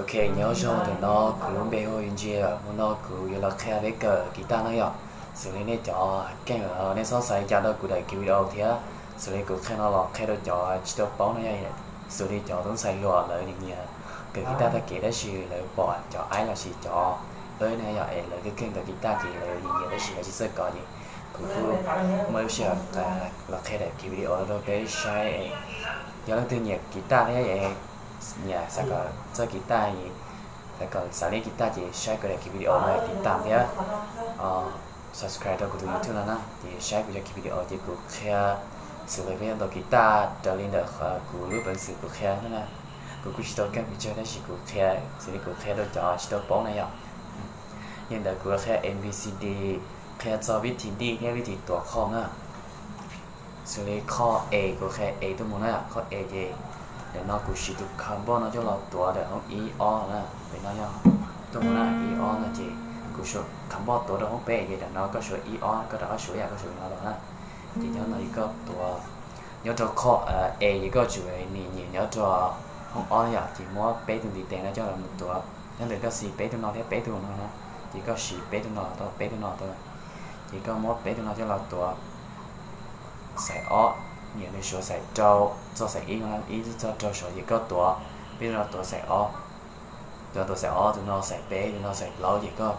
Ok, nyob zoo, ntawm no kuv lub npe hu Ntsia, hmo no kuv yuav los qhia peb kawm kiv taj no yom. Xws li nej cov keej, nej txhob xav li cas rau kuv daim kiv video thiab. Xws li kuv qhia no los qhia rau cov tsis tau paub no yom. Xws li cov tub ntxhais hluas lawv nyiam nyiam kawm kiv taj tag kev tab sis lawv pom cov aib los sis cov peb no yom es lawv keej keej kawm kiv taj ces lawv nyiam nyiam tab sis lawv tsis txawj kov ces kuv kuj muaj lub sij hawm los qhia daim kiv video rau peb saib. Yog leej twg nyiam kiv taj thiab es nyiam xav kom txawj kiv taj, xav kom xav leej kiv taj ces saib kuv daim kiv video no tiv tam thiab subscribe rau kuv tus YouTube no na, ces saib kuv cov kiv video ces kuv qhia xws li peb yuav ntaus kiv taj raws li ntawm kuv lub peev xwm kuv qhia na. Kuv kuj tsis tau keej pes tsawg tab sis kuv qhia xws li kuv qhia rau cov tsis tau paub na yom. Yog li ntawd kuv qhia A B C D, qhia txog vib thim dij thiab vib thim tuav chord na. Xws li chord A, kuv qhia A tuaj mus na, chord A ces ntawm no kuv siv tus combo no coj los tuav ntawm hoob ib ob na, pem no yog tuaj mus na, ib ob no ces kuv suav combo tuav rau hoob peb ces ntawm no koj suav ib ob, koj rov qab suav yam koj suav no los na. Ces nyob no yog koj tuav nyob rau chord A ces koj tsum nyiam nyiam nyob rau hoob ob na yom, ces muab peb tug ntiv tes no coj los mus tuav. Nyob ntawm koj siv peb tug no thiab peb tug no na, ces koj siv peb tug no tau peb tug no tau, ces koj muab peb tug no coj los tuav xais ob, nyiam nws suav xais rau txog xais ib no, ib txog rau saud ces koj tuav peb tug no tuav xais ob, tuav tuav xais ob, tus no xais peb, tus no xais plaub ces koj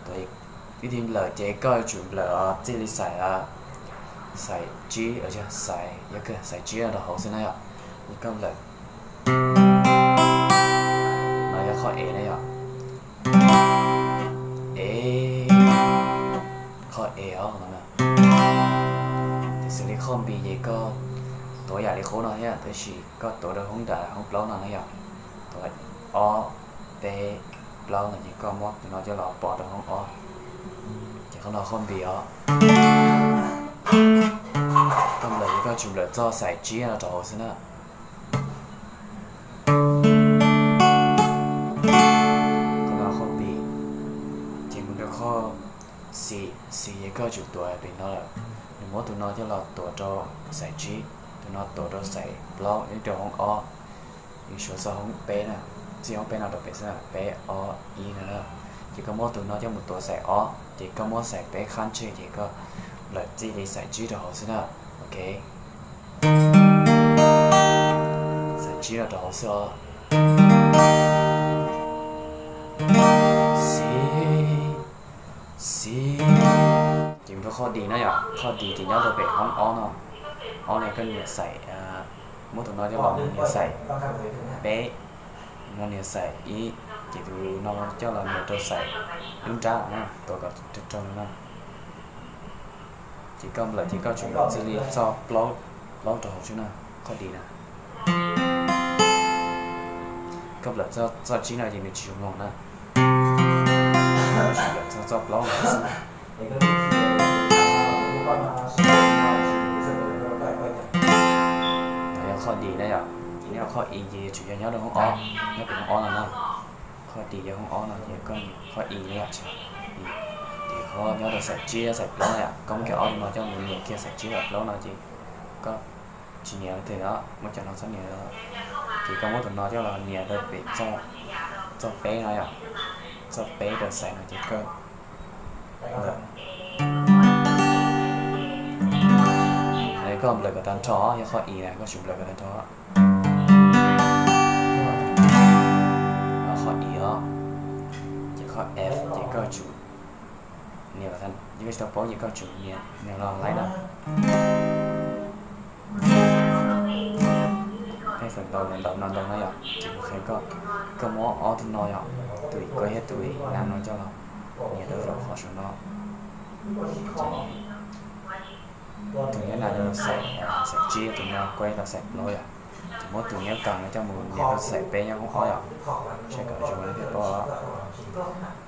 tuav. Vib thim nplawm ces koj yuav tsum nplawm txij li xais, xais tsib, xais, yog kawg xais tsib no rau hauv xwb na yom. Ces koj nplawm, no yog chord A na yom. A, chord A os no na. Ces xws li chord B ces koj tuav yam li qub no thiab tab sis koj tuav rau hoob nram hoob plaub no na yom. Tuav ob, peb, plaub no ces koj muab tus no coj los pov rau hoob ob. Ces qhov no chord B os. Koj nplawm ces koj tsum nplawm txoj xais tsib no rau hauv xwb na. Qhov no chord B. Ces mus rau chord C, C ces koj tsum tuav pem no lawm. Nws muab tus no coj los tuav rau xais tsib, tus no tuav rau xais plaub, ib rau hoob ob. Nws suav txog hoob peb na, txij hoob peb no rau pem xwb na, peb ob ib no na. Ces koj muab tus no coj mus tuav xais ob, ces koj muab xais peb qhab ntseg ces koj nplawm txij li xais tsib rau hauv xwb na. Ok. Xais tsib no rau hauv xwb os. Xib, xib. Ces mus rau chord D na yom, chord D ces nyob rau pem hoob ob no. Ob no koj nias xais, muab tus no coj los nias xais peb, no nias xais ib, ces tus no coj los nias rau xais dub nrab na, tuav kom raug raug no na. Ces koj nplawm ces koj tsum nplawm txij li txoj plaub, plaub rau hauv xwb na, chord D na. Koj nplawm txoj tsib no ces nws tsis zoo mloog na. Koj tsum nplawm txoj, txoj plaub no xwb. No yog chord D na yom. Ces nyob chord E ces yuav tsum yog nyob rau hoob ob, nyob pem hoob ob no na. Chord D yog hoob ob no ces koj nias chord E na yom. Ces qhov nyob rau xais tsib xais plaub yom, koj muab kiag ob tus no coj mus nias kiag xais tsib xais plaub no ces koj tsis nias leej twg os, muab cov no txhob nias. Ces koj muab tus no coj los nias rau pem txoj peb no yom, txoj peb rau xais no ces koj nplawm. Koj nplawm kom tag nrho, yog chord E na koj tsum nplawm kom tag nrho. Chord E os, ces chord F ces koj tsum nias, yog koj tsis tau paub ces koj tsum nias, nias los laib na. Peb feem ntau ntau no ntau no yom, ces kuv qhia koj, koj muab ob tug no yom, tus koj thiab tus na no coj los nias rau zaum qhov saum no. Ces tus nyob na yog xais, xais tsib, tus no kuj yog xais plaub yom. Ces muab tus nyob kam no coj mus nias rau xais peb nyob hoob ob yom, saib kom zoo thiaj paub.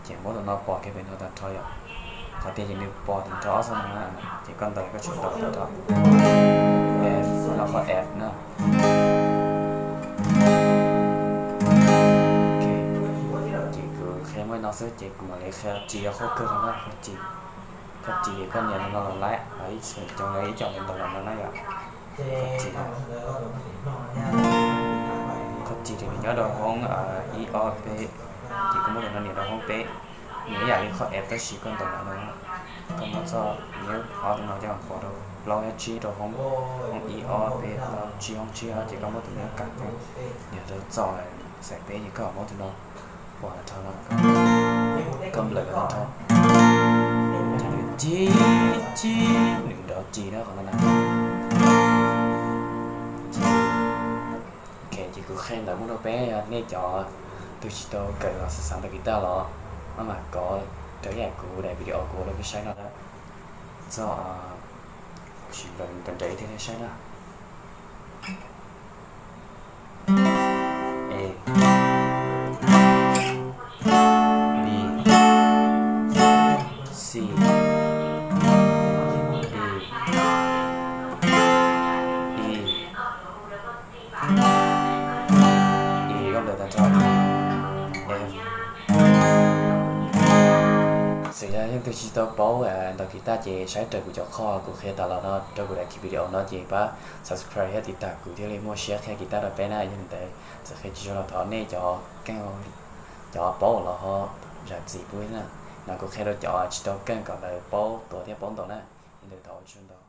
Ces muab tus no pos kiag pem no tag nrho yom. Qhov tiag ces nws pos tag nrho ob txoj no na, ces koj ntaus koj tsum ntaus tag nrho. F, no qhov F na. Ok, ces kuv qhia muaj li no xwb ces kuv mam li qhia G, yog qhov kawg no na, qhov G. Qhov G ces koj nias no los laib, ib txhia cov ib co ntaus los no na yom. Qhov G, qhov G Ces nws nyob rau hoob ib ob peb, ces koj muab tus no nias rau hoob peb. Nws ib yam li qhov F tab sis koj ntaus no, koj muab txoj nyab ob tus no coj pov rau plaub thiab tsib rau hoob, hoob ib ob peb plaub tsib hoob tsib, ces koj muab tus nyab kam, nias rau txoj xaim peb ces koj muab tus no pov rau no, koj nplawm tag nrho, ces nws ci ci, nws nrov ci na qhov no na. Ok, ces kuv qhia ntawv muaj rau peb, yog nej cov twg tsis tau kawm los xav xav ntawv guitar los maj mam kov raws ib yam kuv daim video kuv ua rau peb saib no na. Txoj, sim nplawm ntev ntev thiab nej saib na. A, B, C, D, E, E, koj nplawm tag nrho, F. Xws yog leej twg tsis tau paub ntawv guitar ces saib raws kuv cov qho kuv qhia tas los no rau kuv daim video no ces pab subscribe thiab tiv tam kuv thiaj li muaj siab qhia guitar rau peb na. Yog li ntawd txawm qhia tsis zoo los thov nej cov keej, cov paub los ho zam txim pub na. No kuv qhia rau cov tsis tau keej kom lawv paub tuav thiab paub ntaus na. Yog li ntawd thov ua tsaug ntau.